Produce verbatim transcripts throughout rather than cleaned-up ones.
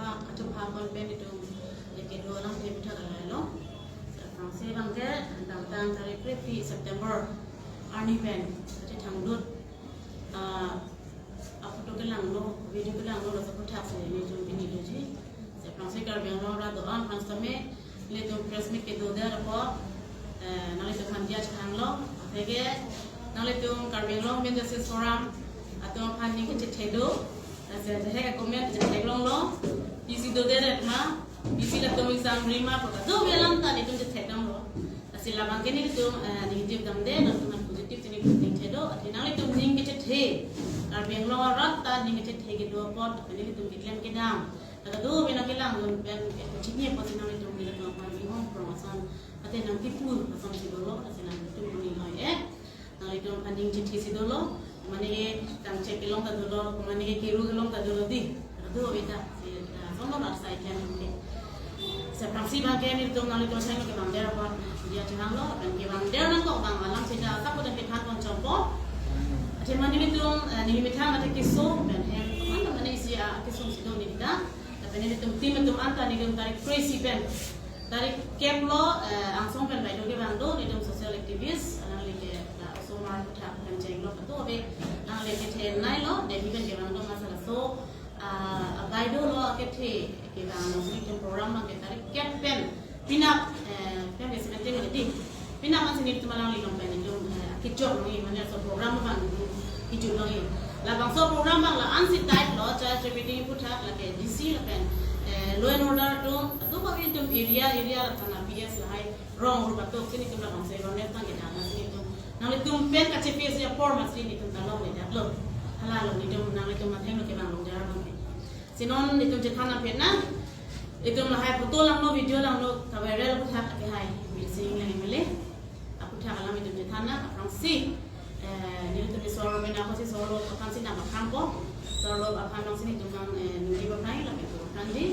Achupha kon pen itum leke do alam te puthak alai lo. Aphrangsi abang ke tangtang tarik kre-phi September arni pen kachethangdut, ah, aphoto kelanglo, video kelanglo, laso aputhaksi nelitum pini doji. Aphrangsi Karbi Anglong arat do-an aphan sitame nelitum press meet kedodet apot, eh, nanglitum aphan diya chehanglo. Atheke nanglitum Karbi Anglong Women Justice Forum atum aphan ning kechethe do. Lasi ajahak comment chetheklonglo. Pisi dodet ma, pisi latum ingsam rima pu kadokave alam ta nelitum chetheklonglo. Lasi labang ke nelitum, eh, negative damde, latum aphan positive si nelitum ningthe do. Athe nanglitum ning kechethe, Karbi Anglong arat ta ning kechethe kedo apot, nelitum keklem kedam, kadokave nangkelangdun pen, eh, kachini apotsi nanglitum nelitum aphan inghong prong ason, ate nangkipu asonsi dolo, lasi nanglitum puni noi eh. Nanglitum aphan ning chetheksi dolo, mane ke tangchek kelong ta dolo, mane ke kiru kelong ta dolo dei. Kadokave ta, si, ah, somor asai jan ke. Aphrangsi abang ke nelitum nanglitum asai kevangdet apot diya chehanglo, pen kevangdet nangkok abang alam seta asap putang kethan pon chompo. Athe mane nelitum, eh, neli methang ate keso pen hem, mane mane isi, ah, kesung si do neli ta. Lapen nelitum team atum anta nelitum tarik kre-isi pen, tarik kep lo, eh, angsong pen baideo kevang do, nelitum social activist, alangli ke, ah, osomar aphuthak pen chenglo kadokave, alangli kethenei lo, Delhi pen kevang do masa laso, ah, baideo lo kethe kevang lo, nelitum program abang ke tarik kep pen, penap, eh, pen ke seventeen ke dei. Penap ansi nelitum alangli along pen nelitum, eh, kejok longji, mane laso program abang kejok longji. Labangso program abang la-ansi tight lo, Charge Trafficking aphuthak, lake D C lapen, eh, law and order atum, atum abang nelitum area, area lapen P S lahai rong rup atum si nelitum labangso awareness abang kedam, lasi nelitum nanglitum pen kachepaji apor masi nelitum ta longledetlo. Hala lo nelitum nanglitum athengno kevang longjar abang ke. Si non nelitum chethan nangphet nang. Itum lahai photo langno, video langno, ka-viral aphuthak ke hai, Biren Sing Engleng M L A aphuthak alam itum chethan nang. Aphrangsi, eh, nelitum sorlo mena ko si sorlo aphansi nangpakhampo. Sorlo aphan nangsi nelitum nang, eh, neli aphan, lapen itum aphan dei.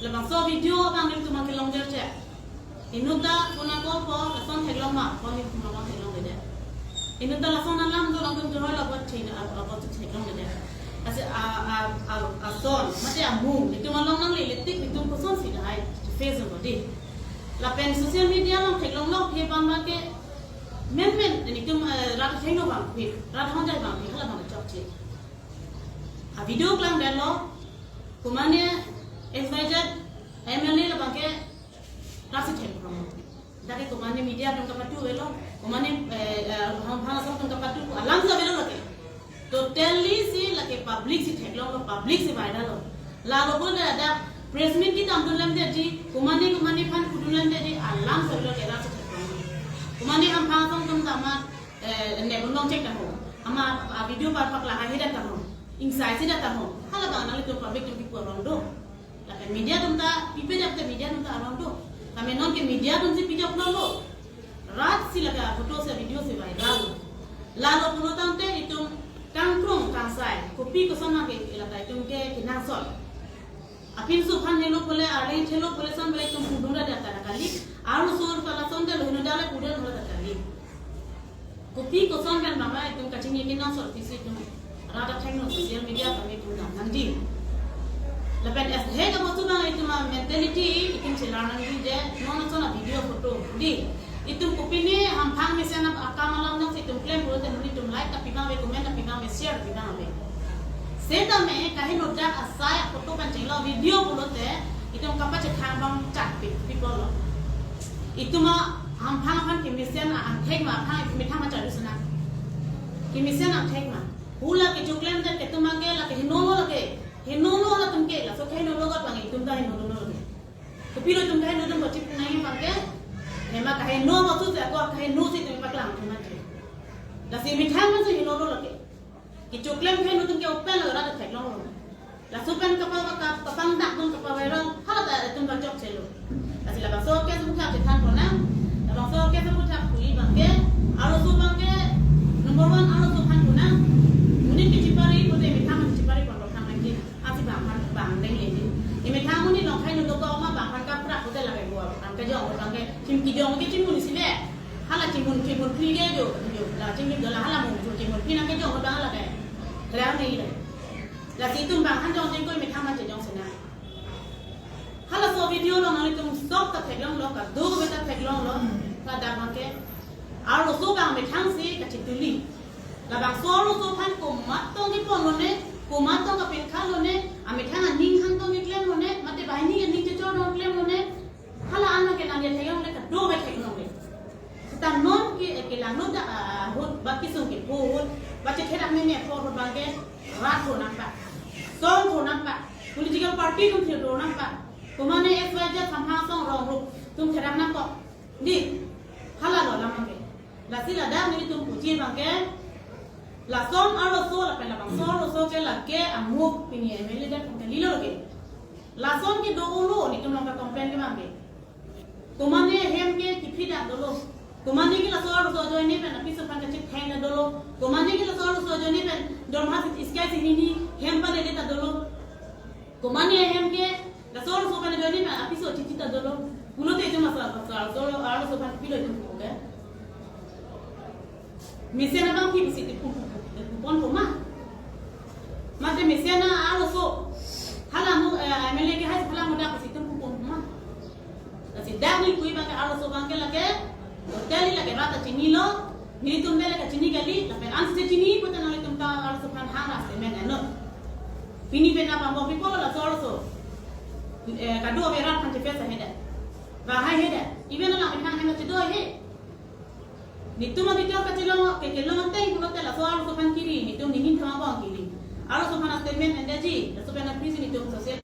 Labangso video abang nelitum kelongjar che. Inut ta puna ko po, lason theklong ma, ko ni puna ko theklongledet. Inut ta lason alam do nangtum joroi labot thek, labot theklongledet. Lasi a, a, a, ason, mate amung, itum along nanglele tik, itum kosonsi lahai face lo dei. Lapen social media along theklonglo ke abang abang ke, menmen, itum, eh, rat thengno abang, rat hongjai abang, hala abang chokche. A video klangdetlo, komane X Y Z M L A labang ke, rasi thek promo. Dak ke komane media atum kapatu avelo, komane, eh, eh, hamphang asong atum kapatu, alam si avelo lake. Totally si lake public si theklonglo, public si viral lo. Lalo pun dak press meet kedamdun lamdetji, komane komane aphan pudun lamdetji, alam si avelo lake, rasi theklonglo. Komane hamphang asong atum ta amat, eh, ne bunong chek ta ho. Amat, ah, video parpak lahai ahe dak ta ho. Ingsai si dak ta ho. Hala abang nanglitum public atum kipu arong do. Lapen media atum ta, pipe dak ta media atum ta arong do. Kami non ke media atum si pijoklo lo. Rat si lake photo si video si viral. Lalo pulo tangte itum kangkrung kangsai, kopi koson ma ke lake itum ke kenangsot. Apinso aphan helo pule, arleng thelo pule ason pule itum pudun ra dak ta kali. Arloso ta lason delo, heno dale pudun ra dak kali. Kopi koson pen mama itum kachini kenangsot pisi itum rat athengno social media kami itum dam nangji. Lapen es he ka bostu abang itum a-mentality itum chelar nangji je non ason a-video photo dei. Itum kopine hamphang mesen akam alam nangsi itum klem pulote monit atum like ta pi abang ave, comment ta pi abang ave, share ta pi abang ave. Setame kaheno dak asai a-photo pen chenglo video pulote itum kapachethang abang chak pi, pi pulo. Itum a hamphang aphan kemesen a-angthek ma, aphan methang ma charju sana. Kemesen angthek ma. Hula kechoklemdet ke itum abang ke lake henolo lake. Henolo latum ke, laso ke henolo got abang itum ta henolo lake. Kopilo itum ta henolo got chip nai abang ke. Hema kaheno bostu si ako kaheno si itum paklang itum mati. Lasi methang ma si henolo lake. Kechoklem ke itum ke open lo, rat theklonglo. Laso pen kapa, kapa, kapangdakdun, kapa-viral, hala ta itum kachokchelo. Lasi labangso ke sebuthak chethan pon nang. Labangso ke sebuthak puli abang ke, arloso abang ke, number one arloso aphan pon nang. Monit kechipari pute methang kechipari pon lo thang lagi. Asi abang aphan bang deng lagi. Emethang monit along kaheno dokok ma abang aphan kapra pute lake gua. Abang kejong abang ke, chim kejong ke chim monit si le. Hala chimun chimun phli ke jo, jo, la chingkim dola hala mun chimun phli nang kejong abang hala ke. Klar nei le. Lasi itum abang aphan jong jengkoi methang ma chejong sana. Do beta theklonglo, ladak abangke arloso abang methang si kachetuli. Labangso arloso aphan komat tong kepon lone, komat tong kapinkha lone, amethang aning hang tong keklem lone, mate banghini aning chechor tong klem lone, hala an ke nangli theklongle, kado beta theklongle. Seta non ke, eh, kelangno dak, ah, ahut, ba kesung kepho ahut, ba chetherak meme apho ahut abangke rat tho nangpa, song tho nangpa, political party atum thir tho nangpa, komane X Y Z Hamphang asong rong rup atum therak nangkok. Dei, halalo alam abangke. Lasi ladak nelitum puji abangke, lason arloso lapen labangso arloso ke lake amuk pini M L A dak kalilo ke. Lason ke do-olo, nelitum along ka-complain ke abangke. Komane ahem ke kiphri dak dolo. Komane ke laso arloso ajoine pen apiso aphan kachetheng dak dolo. Komane ke laso arloso ajoine pen dorma si sky si hini hem pa lele ta dolo. Komane ahem ke laso arloso aphan ajoine pen apiso chichi ta dolo. Pulote itum laso, laso, laso arloso aphan pilo itum ke. Mesen abang pi pusi ti pum pum pum pon puma. Mate mesen arloso, hala mo, eh, M L A kehai hala mo dak pusi itum pum pum puma. Lasi dak neli pu abangke arloso abangke lake, totally lake rat ta chinilo, nelitum bele kachini kali, lapen ansi chini puta nanglitum ta arloso aphan hang ras temen eno. Pini pen abang bok pipolo laso arloso. Eh, kado ave rat aphan chepesa heda. Bahai heda. Even alang methang hem chedo he. Nelitum adi kachelong, ke kelong ateng pulote laso arloso aphan kiri, nelitum ningin thang abang kiri. Arloso aphan statement endaji, laso pen apri si nelitum social.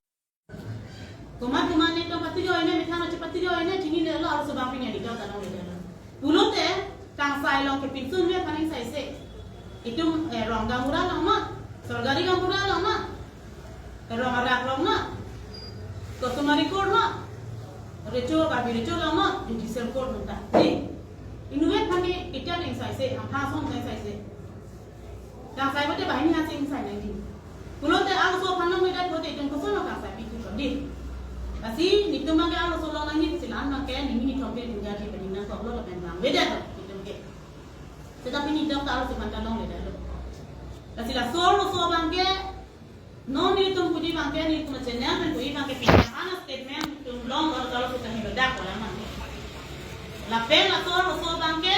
Komat komat nelitum pati joine, methang chepati joine, chinilo arloso abang pini adi kata nang le. Pulote, kangsai along ke pinsun me aphan ingsaise. Itum, eh, rong gaonbura along ma, sorkari gaonbura along ma. Rong arak along ma, customary court ma, recho Karbi Recho along ma, judicial court nonta. Dei, inutvet aphan ke itia ingsaise, Hamphang asong ingsaise. Kangsai bote banghini hasi ingsai nangji. Pulote arloso aphan long medak bote itum koson lo kangsai pi tu dei. Lasi nelitum abangke arloso long nangji si la-an abangke neli nithom ke tinggal di pening nangkoklo lapen bang beda lo itum ke. Tetapi nelitum ta arloso aphan ta longledetlo. Lasi laso arloso abangke non nelitum puji abangke, nelitum channel pen puji abangke, pinang ana statement itum longlo, laso arloso kami bedak kolang abangke. Lapen laso arloso abangke,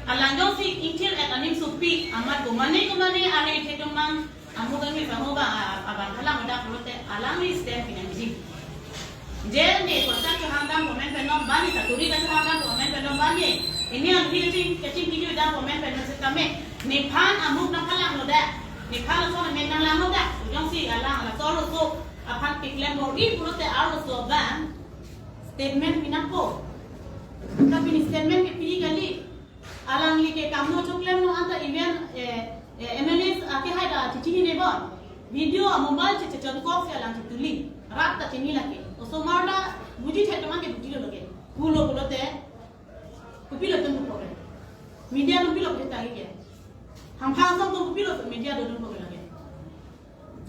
alang jongsi ingthir-et aning sopi, amat komane komane are ithetum abang, amuk angni saho abang, a-, abang halang bedak pulote, alangli stand pinangji. Je ne kota kehang dam government pen non bani, saturi kehang dam government pen non bani. Ini alangli kaching, kaching kiju dam government pen non setame. Nephan amuk nangphalanglo dak. Nephan laso amen nanglanglo dak. Jongsi alang laso arloso aphan piklem bor-i pulote arloso abang statement pinangpo. Tapi ne statement ke piri kali. Alangli ke kamlo choklemlo anta even, eh, eh, M L A akehai ta chichinine bon. Video a mobile che, che, chechot kok si alang chetuli. Rat ta chini lake. Osomar ta buji thek teman ke bujilo lake. Pulo pulote. Kopilo itum pupo ke. Media atum kopilo peta ke. Hamphang asong atum kopilo media do atum pupo ke lake.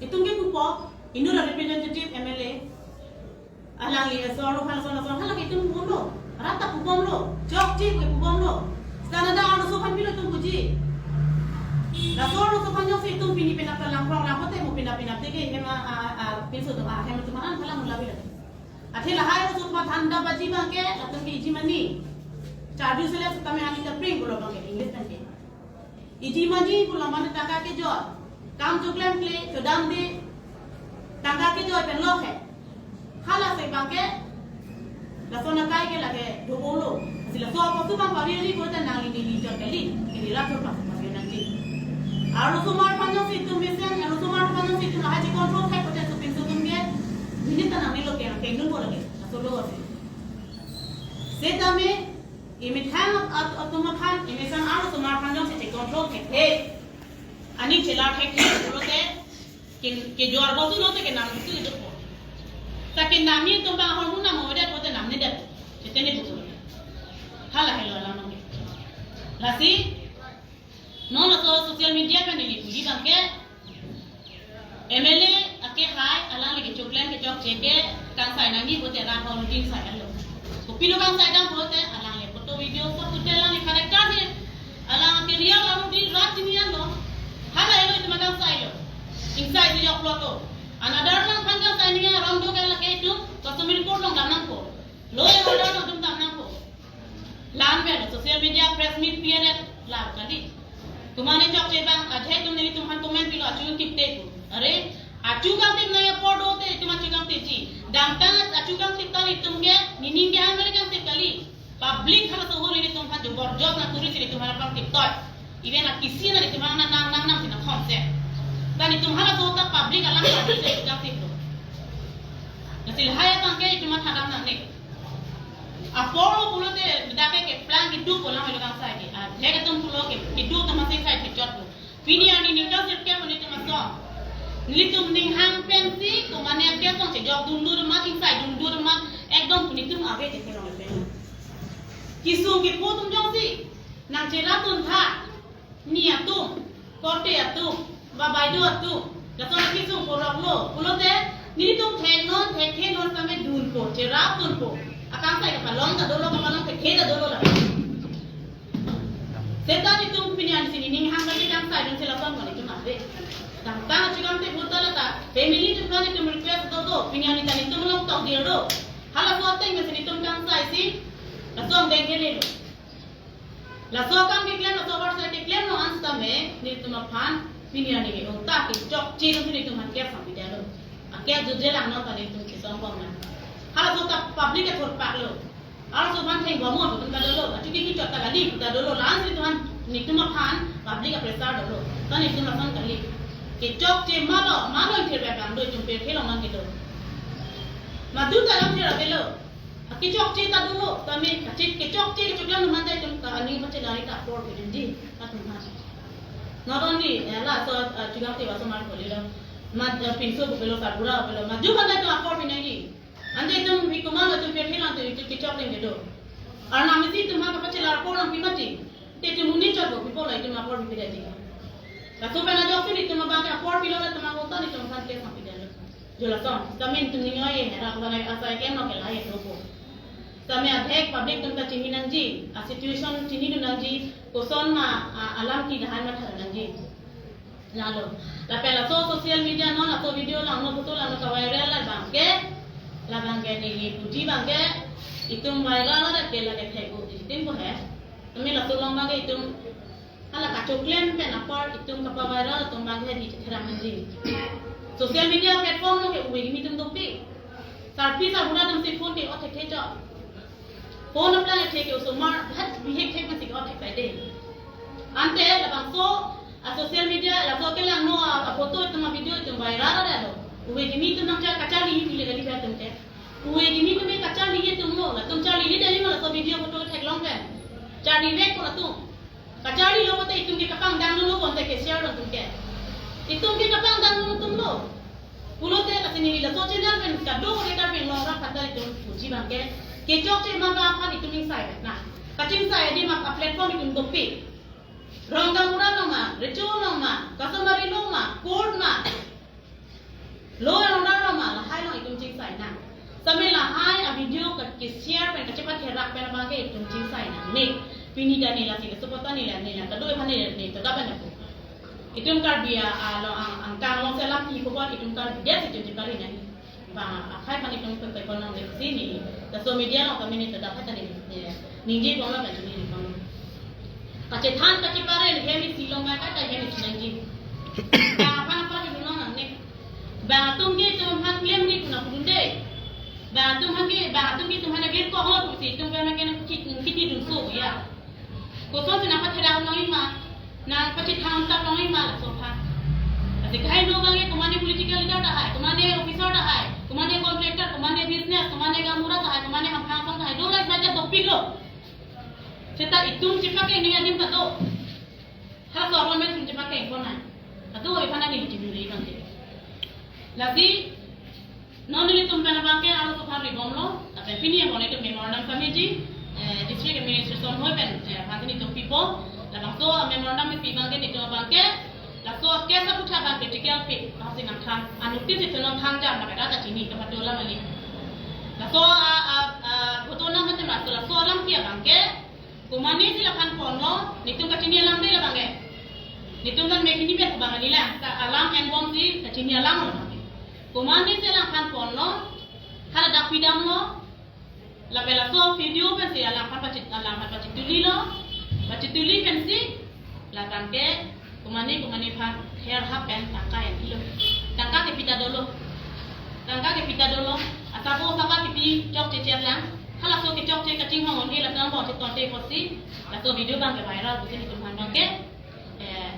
Itum ke pupo, inut a-representative M L A. Alangli asor lo phan asor asor, halake itum pupomlo. Rat ta pupomlo. Chokche ke pupomlo. Seta ladak arloso aphan pilo itum puji. Laso arloso aphan jongsi itum pini penap ta langkrong lang pulote mo penap penap te ke hem a, a, a, pinso atum a, hem atum an phalang mula bila. Athe lahai arloso aphan than da baji abangke, latum ke iji mani. Charju sele setame ani ta pring pulo abangke, English pen ke. Iji mani pulo mane tangka kejoi. Kam choklemkle, chodamde. Tangka kejoi pen lo he. Hala si abangke. Laso akai ke lake do-olo. Si laso apotsi abang pari ari pulote nangli neli jot kali. Neli rat chot pas pas nangji. Arlosomar aphan jongsi itum mesen, arlosomar aphan jongsi itum lahai che-control thek pulote sopinso atum ke. Minit ta nangnelo ke, ke nun bo lake. Laso lo si. Setame, emethang at-, atum aphan, emesen arlosomar aphan jongsi che-control thekthe, aning chelar thekthe pulote, ke, kejor bostu lote kenam bostu idupo. Ta kenamji atum abang ahormu nam avedet pulote namnedet. Chetene bostu. Halahelo alam abangke. Lasi, non laso social media pen neli puji abangke, M L A akehai, alangli kechoklem kechokche ke kangsai nangji pulote rat ahormu ingsailo. Kopilo kangsai dam pulote alangli photo video photo te alangli character si, alang ke real ahormu rat chini anlo. Halahelo itum kangsailo. Ingsaiji joklo to. Another alangphan kangsai nangji arong do ke lake itum customary court along dam nangpo. Law and order Mit piaret la kali. Komatne chokche abang, ajai atum nelitum aphan comment pilo, achu kangtip te pu. Are, achu kangtip nangji apor do te, itum achu kangtipji. Damtang achu kangtip ta itum ke, nining ke an mere kangtip kali. Public halaso ahut nelitum aphan jobor job nangturi si nelitum aphan kangtip toi. Even akisi nelitum aphan nang nang nang nang si nangkhom se. Ta nelitum halaso ta public alam ta si kangtip lo. Lasi lahai abang ke itum aphan thadam nangne. Apor lo pulote dak ke keplang kedo pu alam lo kangsai ke. Ah, thek atum pulo ke kedo atum masing sai kechot lo. Pini arni ning kang sirkep puni atum asong. Nelitum ning hang pensi komatne ke song chejok dundu atum ma, chingsai dundu atum ma, ekdom puni atum ave je pulong pen. Kesung kepu atum jongsi nangcherap duntha, ni atum, korte atum, ba baideo atum, lason kesung porok lo, pulote, nelitum theknon, thekthe non kame dunpo, cherap dunpo. Akangsai kapalong ta dolo, kapalong thekthe ta dolo la. Seta nelitum pini arni si nining hang kali kangsai dun si lason ko nelitum ave. Damtang achu kangtip ahut ta la ta, family atum aphan nelitum request do do, pini arni ta nelitum along tokdil do. Halaso ateng si nelitum kangsai si, lason deng kele lo. Laso akam keklem, laso abarsai keklem lo an setame, nelitum aphan pini arni ke ongta kechokche atum nelitum aphan kep sang pidetlo. Akep jutje lang non ta nelitum kesong kong nang. Halaso ta public athor pak lo. Halaso aphan theng bomon atum ta dolo. Achu ke kechot ta kali ta dolo. La-an si nelitum aphan, nelitum aphan public a-pressure dolo. Ta nelitum lason kali. Kechokche malo, malo ingthir abang do, itum pirthe along nang kedo. Madu ta lam thir avelo. Kechokche ta dolo, tame kachit kechokche kechokche alam mande atum ta aning pachelari ta apor pinangji, atum ha. Not only, eh, laso, eh, chugang te baso mar koli lo. Ma, eh, pinso pupelo, sarbura pupelo, madu mande atum apor pinangji. Ante itum bikuman atum pirthe along atum itum kechok deng kedo. Arnam isi atum ha kapachelar apor nangpi mati. Te itum uni chot bo pipo la itum apor pipi dati. Laso pen ajoksi nelitum abang ke apor pilo la atum angkota nelitum aphan kep sang pidetlo. Jo lason, setame nelitum ning oi, era ko bangai asai kem lo ke lahai dopo. Setame adhek public atum ta chini nangji, a-situation chinidun nangji, koson ma, a, alam kedahai matha nangji. Lalo, lapen laso social media non, laso video langno, photo langno ka-viral la abang ke, la abang ke neli puji abang ke, itum viral la ke la ke thek-o, itum ko he. Tame laso along abang ke itum, hala kachoklem pen apor itum kapa-viral atum abang ke di chetherak nangji. Social media platform lo ke ove kimi atum dopik. Sarpi sarbura atum si phone ke-ot thekthe chot. Phone aplang thekthe ke osomar, hat bihek thek masi ke-ot thek pai de. Ante labangso, a-social media, laso kelangno, a, a-photo atum a-video atum viral ra lo. Ove kimi atum nang cha kacharli pile kali atum ke. Ove kimi atum kacharli atum lo, latum charlile dei ma laso video photo theklong pen. Charlivek ko latum. Kacharlilo pote itum ke kapangdang dolo konte ke share lo atum ke. Itum ke kapangdang dolo atum lo. Pulote lasi neli laso channel pen kadokave ta pen longrap aphan ta itum puji abang ke. Kechokche ma ba aphan itum ingsai na. Kachingsai adim a-platform itum dopik. Rong gaonbura along ma, recho along ma, customary law ma, court ma. Law and order along ma, lahai along itum chingsai nang. Setame lahai a-video ka, ke-share pen, kachepatherak pen abang ke itum chingsai nangne. Pini ta neli lasi, laso apot ta neli, neli kado aphan neli, neli ta daban aku. Itum Karbi a, along ang, angkang along selam ki khobor itum Karbi det si itum chepari nang. Bang akhai aphan itum pekpek bonong neli si neli. Laso media along kami neli ta dapat neli. Ningje bom la kachini ni bom. Kachethan kachepare hem isi along ma kata hem isi nangji. Bang aphan aphan ke dunong nangne. Bang atum ke itum aphan klem ni kuna kudunde. Bang atum aphan ke, bang atum ke itum aphan agir kok lo pusi itum aphan ke nang kiti, kiti dunso ya. Koson si nangpatherak nangji ma, nangpachethan tap nangji ma laso aphan. Lasi kaheno abang ke komatne political leader ta hai, komatne officer ta hai, komatne contractor, komatne business, komatne gaonbura ta hai, komatne hamphang asong ta hai, do la ismaja dopik lo. Seta itum chepakeng ning adim ta do. Halaso aphan itum chepakeng pon nang. Ado oi aphan neli chini ri abang ke. Lasi non nelitum pen abang ke arloso aphan ri bomlo, lapen pini abang nelitum memorandum submit ji, eh, district administration hoi pen, eh, aphan nelitum pipo, labangso memorandum pi abang ke nelitum abang ke, laso case aputhak abang ke critical pi, laso si nangthan, a-notice itum nangthan jam la kata ta chini, kapatola mali. Laso a, a, a, photo nang mate laso, laso alam pi abang ke, komatne si laphan ponlo, nelitum kachini alam de labang ke. Nelitum dan mekini bet abang kali lang, ta alam enbom si kachini alam labang ke. Komatne si laphan ponlo, hala dak pidamlo, lapen laso video pen si alangphan pachit, alangphan pachitulilo. Pachituli pensi, la tangke, komane komane aphan, her hap pen tangka en-ilo. Tangka kepi ta dolo. Tangka kepi ta dolo. Asabo asaba kepi chokche chokche lang. Halaso kechokche kachinghon-e la tangka chetonte apotsi, laso video abangke viral pusi nelitum aphan abangke, eh,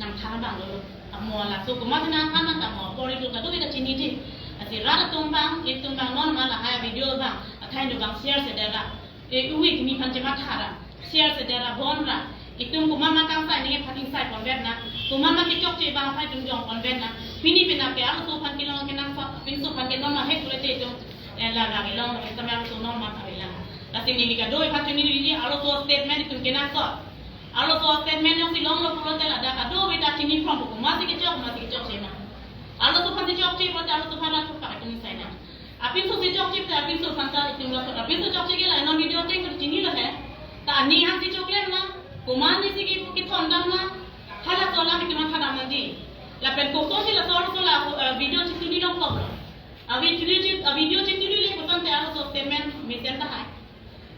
nangthan abang dolo. Amo laso komatsi nangthan nang tamo, apor itum kadokave ta chiniji. Lasi rat atum abang, itum abang non ma lahai video abang, athai do abang share sedet ra. E, ui kimi aphan chematha ra, share sedet ra, bon ra. Itum komat ma kangsai ning aphan ingsai ponvet nang. Komat ma kechokche abang aphan itum jong ponvet nang. Pini penap ke arloso aphan kelong kenangsot, pinso aphan ke non ma hek kule te itum, eh, la la kelong, la kami arloso non ma avelang. Lasi neli kadokave aphan chini dili, arloso statement itum kenangsot. Arloso statement jongsi longlo pulote ladak kadokave ta chini from komatsi kechok, komatsi kechokche ma. Arloso aphansi chokche pulote arloso aphan rat thupha itum sai nang. Apinsosi chokche, apinso aphan ta itum lo, apinso chokche ke la non video ateng ko chinilo he. Ta ani hangsi choklem nang, komatsi ke kethondam nang, halaso alam itum matha dam nangji. Lapen kosonsi laso arloso la, eh, video chituli long problem. A video chi, a video chitulile kosonte arloso statement mesen tahai.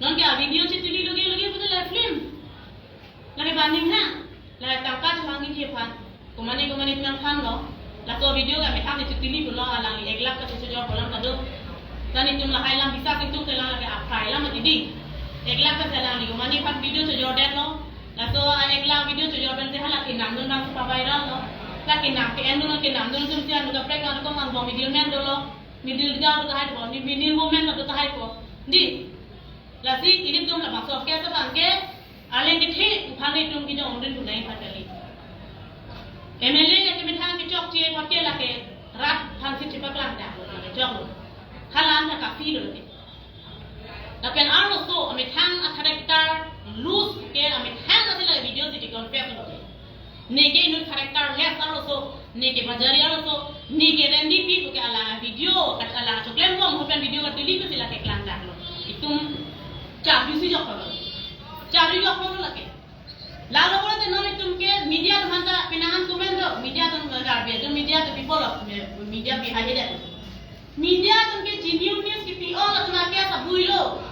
Nonke a video chituli loge loge pulote la film. Lake bani ha, la tangka chehangji aphan. Komane komane nangthanlo. Laso video ke amethang chituli pulo alangli ek lakh ta chojor pu alam ta do. Tani itum lahai alam bisa itum ke lang lake aphai alam didi. Ek lakh ta alangli komane aphan video chojordetlo. Laso a ek lakh video chojor pen te hala kenamdun abang chepa-viral lo. La kenam ke-endun kenamdun atumsi anu kaprek anu kong angbong middleman dolo. Middle girl do tahai po, ni middle woman do tahai po. Di. Lasi ilitum labangso case abangke, aleng kethe aphan itum kejongdun punai aphan kali. M L A ke methang kechokche apot ke lake rat aphansi chepaklang dak lo, choklo. Hala anta kapi lo lake. Lapen arloso amethang a-character loose ke amethang asi la video si di-confess lo. Neke inut characterless arloso, neke bajari arloso, neke Randy P puke alang video, kat alang choklem bom hopen video katuli pusi lake klangdaklo. Itum charjusi joklo. Charju joklo lake. Lalo pulote non itum ke media atum aphan ta pinangan komen do, media atum Karbi atum media atum people of, media behind it. Media atum ke genuine news kipi-ong atum ake asa builo.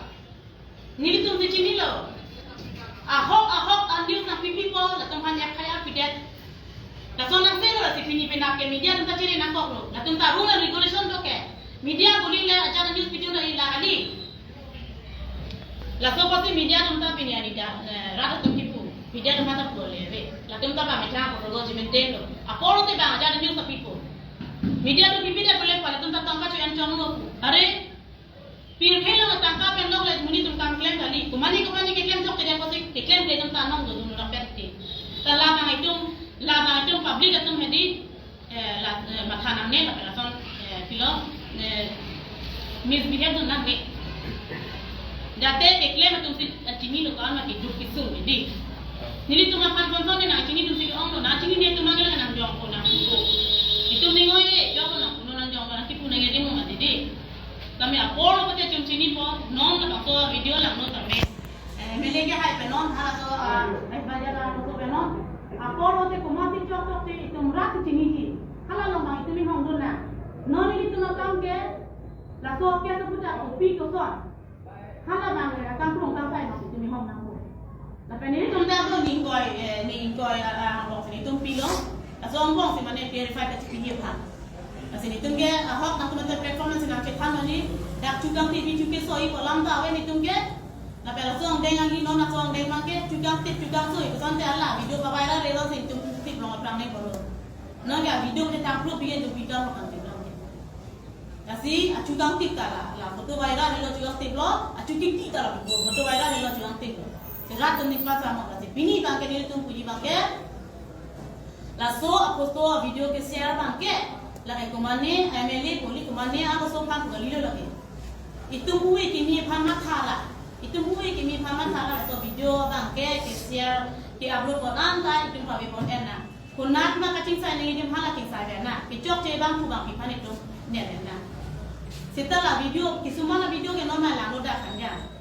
Nelitum si chinilo. Ahok ahok a-news nangpipipo, latum aphan F I R pidet. Lason nangse lo lasi pini penap ke media atum ta chere nangkoklo. Latum ta rule and regulation do ke. Media buling le ajat news pidun la kali. Laso apotsi media atum ta pini ani da, eh, rat atum kipu. Media atum ta pu le ve. Latum ta ba methang ko rogo ji maintain lo. Apor te ba ajat news ta pipo. Media atum pipidet pule pa latum ta tangka cho-en chonglo. Are, pirthe along tangka pen longle monit atum kam klem kali. Komane komane keklem chokche apotsi keklem ke itum ta nong dodun rapet te. Ta labang itum, labang itum public atum hedi, eh, la, eh, matha nangne lapen lason, eh, pilo, eh, misbehave dun nangne. Date keklem atumsi, eh, chinilo ko-an ma keduk kesung di. Nelitum aphan sonson ne nangchini atumsi ke-onglo, nangchinine atum abang ke la nangjongpo nangpupo. Itum ning oi-e, jongpo nangpunon nangjongpo nangkipu nang-e dei mo ma dei. Tame apor lo pute itum chinipo, non labangso video langno tame. Eh, M L A ke hai pen non, halaso, ah, eh, bajar halaso pen non. Apor lote komatsi chokchok te itum rat chiniji. Hala along abang itum inghongdun nang. Non ilitum akam ke, laso ke to puta kopi koson. Hala abang le, akam krung kangsai abang itum inghong nangpo. Lapen nelitum ta do ning koi, eh, ning koi, ah, ah, angbong si nelitum pilo. Laso angbong si mane verify kachipi aphan. Lasi nelitum ke ahok nangtum anta platform nangsi nangchethan mani, dak chukangtip, chukesoi pu alam ta ave nelitum ke. Lapen laso angdeng angli non laso angdeng abang ke chukangtip chukangtip pu asonte hala video ka-viral relo si itum tip long aphrang nangpo lo. Non ke video ke tangpro biye do bikam kan tip long ke. Lasi achukangtip ta la, la photo viral relo chukangtip lo, achukiki ta la photo viral relo chukangtip lo. Si rat atum ning ma sama lasi pini abang ke nelitum puji abang ke. Laso aphoto video ke-share abang ke, lake komane M L A kali komane arloso aphan kalilo lake. Itum ui kimi aphan matha la. Itum ui kimi aphan matha la, laso video abang ke, ke-share, ke-upload pon anta itum pave pon-en nang. Konat ma kachingsai nangji adim hala chingsai pen nang. Kechokche abang pu abang pi aphan itum ner-en nang. Seta la video, kisuman la video ke non ma langno dak kanja.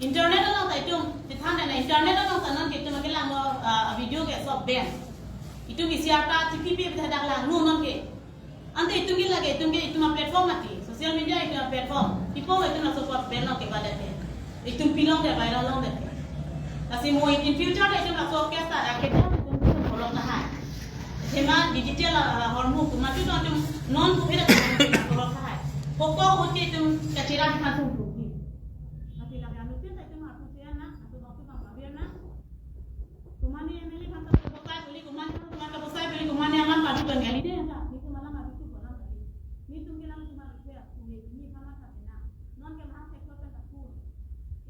Internet along ta itum, chethan na internet along ta non ke itum kelanglo, ah, video ke sob ban. Itum isi ata chipi pi dak langno non ke. Ante itum ke lake, itum ke itum a-platform mati. Social media itum a-platform. Ipo itum laso apot ban long ke badak ke. Itum pilong ke viral longdet ke. Lasi mo in future ta itum laso case ta akhirnya itum itum borok lahai. Athema digital, ah, hormu kumatu itum non covid atum borok lahai. Hoko hoti itum kachira di kantung tuki. Lasi lagi anu tin ta itum harus sian na, atau waktu bang kabir na. Kumani M L A bang kabosai beli, kumani bang kabosai beli, kumani alam padu kan kali deh na. Ni ke malam adu tu bolam kali. Ni tum ke lang cuma request, ni ni sama sa na. Non ke mahal sektor kan takun.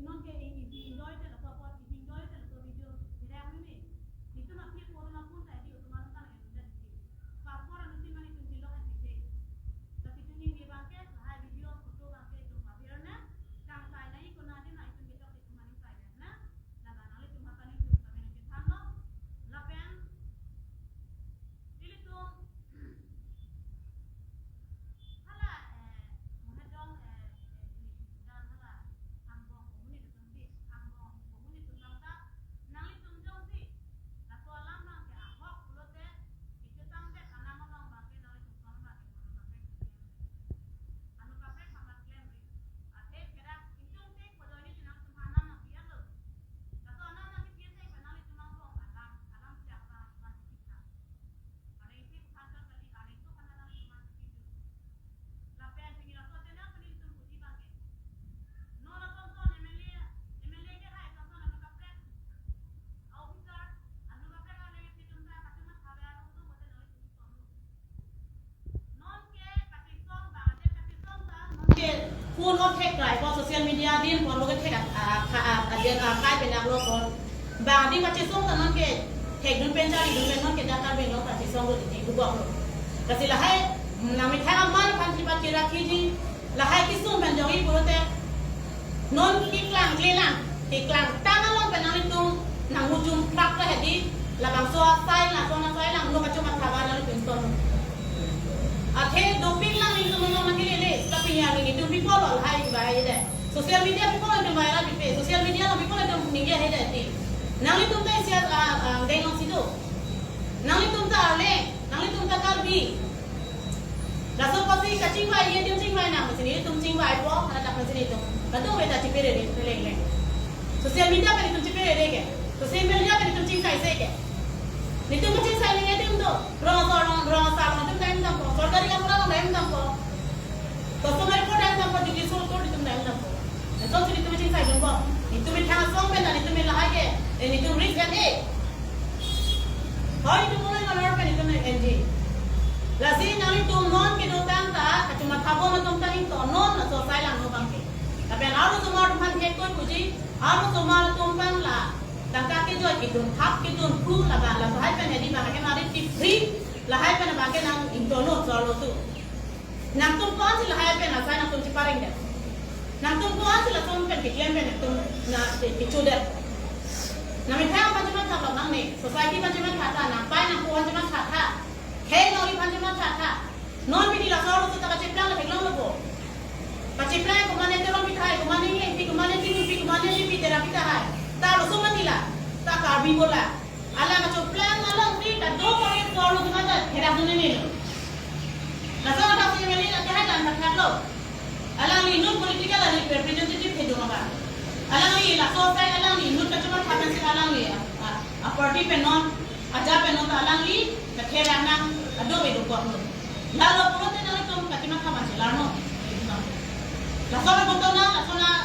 Non ke i i enjoy te la support, i enjoy te la video. Ni dah ni. Ni tu mati corona pun tadi tu malam kan ada di. Passport anu si mani tum jilo kan di. Tapi tu ni dia bangke, hai video, foto bangke, tu pabir na. Kang sai na i kona di na itum kita itu mani sai na. Laga nanglitum aphan nelitum kami nangkethanlo. Lapen ilitum hala, eh, Monghedong, eh, eh, dan hala angbong komunitum di, angbong komunitum bangta nanglitum jongsi laso alam bangke ahok pulote, itum tangte kanang along bangke nanglitum son bangke kono bangke. Anu kaprek pamat klemri. Athe kedak itum te kodoini tinang tum anam nang pian lo. Laso anam nang pian te pen nanglitum angbong alam, alam siang bang, bang kita. Are isi bukan kali, are itu kan nanglitum anam pian. Lapen pini laso channel pini itum puji bangke. No lason son M L A, M L A ke hai son son anu kaprek. Officer, anu kaprek ale itum ta kacuma khabe anu tu bote nanglitum son lo. Non ke kachisong bang, ade kachisong bang, non ke phone o thek kai po, social media din phone lo ke thek a, a, a, a, a, din a, kai pen aklo phone. Bang din kachisong ta non ke thek dun pen chari dun pen non ke dakar beng lo kachisong lo di gubok lo. Lasi lahai, nang mithai aman aphan chipat kira kiji, lahai kisung pen jongji pulote. Non keklang klelang, keklang tang along pen nanglitum nang mujum prak ta hedi, labangso asai, laso asai lang, no kachuma thaba nanglitum ton. Athe dopik lang nelitum nang nangkelele, tapi yang nelitum people lo hai ba hai de. Social media people nelitum viral pipe, social media lo people nelitum ningje hai de ti. Nanglitum ta isi a, a, deng long sido. Nanglitum ta arle, nanglitum ta Karbi. Laso apotsi kachingvai, ilitum chingvai nang, masi nelitum chingvai po, haladak masi nelitum. Kadokave ta chipere re, re, re. Social media pen itum chipere re ke. Social media pen itum chingsai se ke. Nelitum chingsai nang itum do. Rong asar, rong, rong asar, rong itum dam dam po. Sorkari kaprek rong dam dam po. Customer report dam dam po, judicial court itum dam dam po. Laso si itum chingsai dun po. Itum methang asong pen, itum lahai ke. Eh, itum risk kan eh. Hoi, itum mulai ngalor pen itum N G. Lasi nanglitum non kedotang ta, kachuma thabo atum ta ingtonnon laso asai lang no bangke. Lapen arlo osomar atum aphan thektoi puji, arlo osomar atum aphan la tangka kejoi kedun thap kedun phu laga lahai pen hedi bang ke mari tip free lahai pen bangke nang ingtonnon solo tu. Nangtum ko-ansi lahai pen asai nangtum chipareng det. Nangtum ko-ansi latum pen keklem pen nangtum na kecho det. Nang methang aphan chimatha lo nangne, society aphan chimatha tha, nang pai nang pu aphan chimatha tha. Khei nori aphan chimatha tha. Non pini laso arlo ta kacheplang la theklong lo po. Kacheplang komane Teron pi tahai, komane Engleng pi, komane Tini pi, komane Lipi Tera pi tahai. Ta laso mati la, ta Karbi bola. Alang kacheplang along si kadokave arlo atum ta therak dun neli lo. Laso athak si M L A ta hai dan thak lo. Alangli inut political alangli representative thedung abang. Alangli laso asai alangli inut kachuma thak si alangli, a, a, a party pen non, aja pen non ta alangli katherak nang kadokave dokok lo. Lalo pulote nanglitum kachima khaman si larno. Laso alam bonta